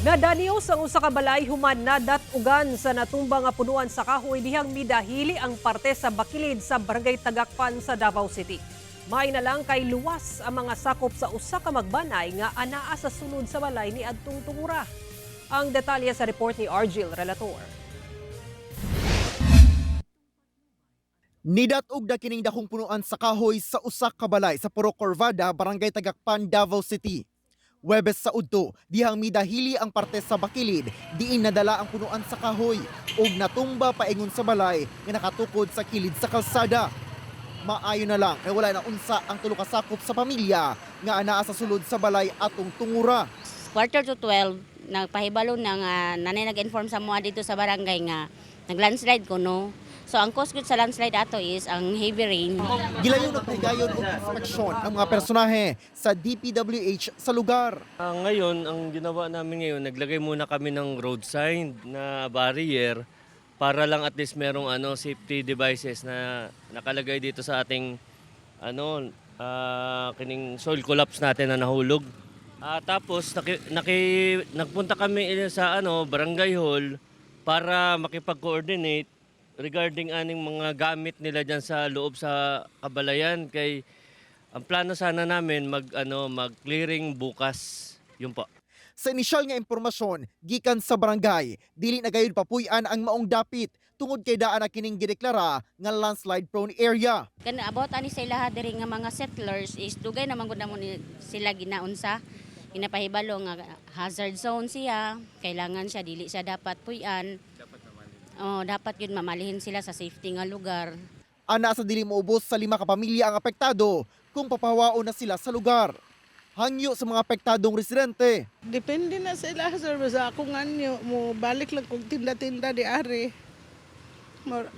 Nadanios ang usa ka balay human nadat-ugan sa natumba nga punuan sa kahoy dihang midahili ang parte sa bakilid sa Barangay Tagakpan sa Davao City. May na lang kay luwas ang mga sakop sa usa ka magbanay nga anaa sa sulod sa balay ni adtong tungura. Ang detalye sa report ni Argil Relator. Nidat-og na kining dakong punuan sa kahoy sa usa ka balay sa Purok Corvada, Barangay Tagakpan, Davao City. Huwebes sa udto, dihang midahili ang parte sa bakilid, diin nadala ang punuan sa kahoy ug natumba paingon sa balay nga nakatukod sa kilid sa kalsada. Maayo na lang kay wala na unsa ang tulo ka sakop sa pamilya nga anaa sa sulod sa balay atong tungura. 11:45, nagpahibalo na nga nanay nag-inform sa mga dito sa barangay nga nag-landslide ko, no. So ang cause gud sa landslide ato is ang heavy rain. Gilayon nagpahigayon og inspeksyon ang mga personahe sa DPWH sa lugar. Ngayon, ang ginawa namin ngayon, naglagay muna kami ng road sign na barrier para lang at least merong safety devices na nakalagay dito sa ating kining soil collapse natin na nahulog. Tapos nagpunta kami sa barangay hall para makipag-coordinate regarding aning mga gamit nila diyan sa loob sa kabalayan kay ang plano sana namin mag mag-clearing bukas. Yun po. Sa inisyal nga impormasyon gikan sa barangay, dili na gayud papuy-an ang maong dapit tungod kay daan na kining gideklara nga landslide prone area. Kan about ani sa ilaha diri nga mga settlers is dugay naman gud namo ni sila ginaunsa, ginapahibalo nga hazard zone siya, kailangan siya, dili siya dapat puy-an. Oh, dapat yun mamalihin sila sa safety nga lugar. Ana sa dili moubos sa 5 ka pamilya ang apektado kung papawaon na sila sa lugar. Hangyo sa mga apektadong residente. Depende na sila, sir. Basta ako nga nyo, mo balik lang kung tinda-tinda di ari. Mor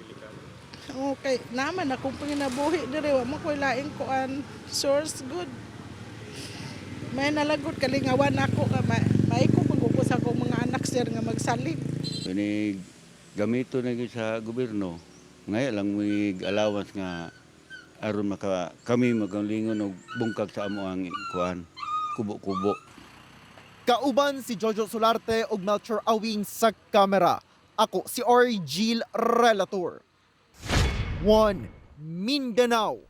okay, naman akong panginabuhi dire, wa mo ko'y laing kuan source good. May nalagot kalingawan ako ka may ko pagkukus akong mga anak, sir, nga magsalig. Kini gamito na gyud sa gobyerno. Ngayon lang may allowance nga aron maka kami magalingon og bungkag sa amo ang kuan kubo-kubo. Kauban si Jojo Solarte ug Melchor Awing sa kamera. Ako si Argil Relator. 1 Mindanao.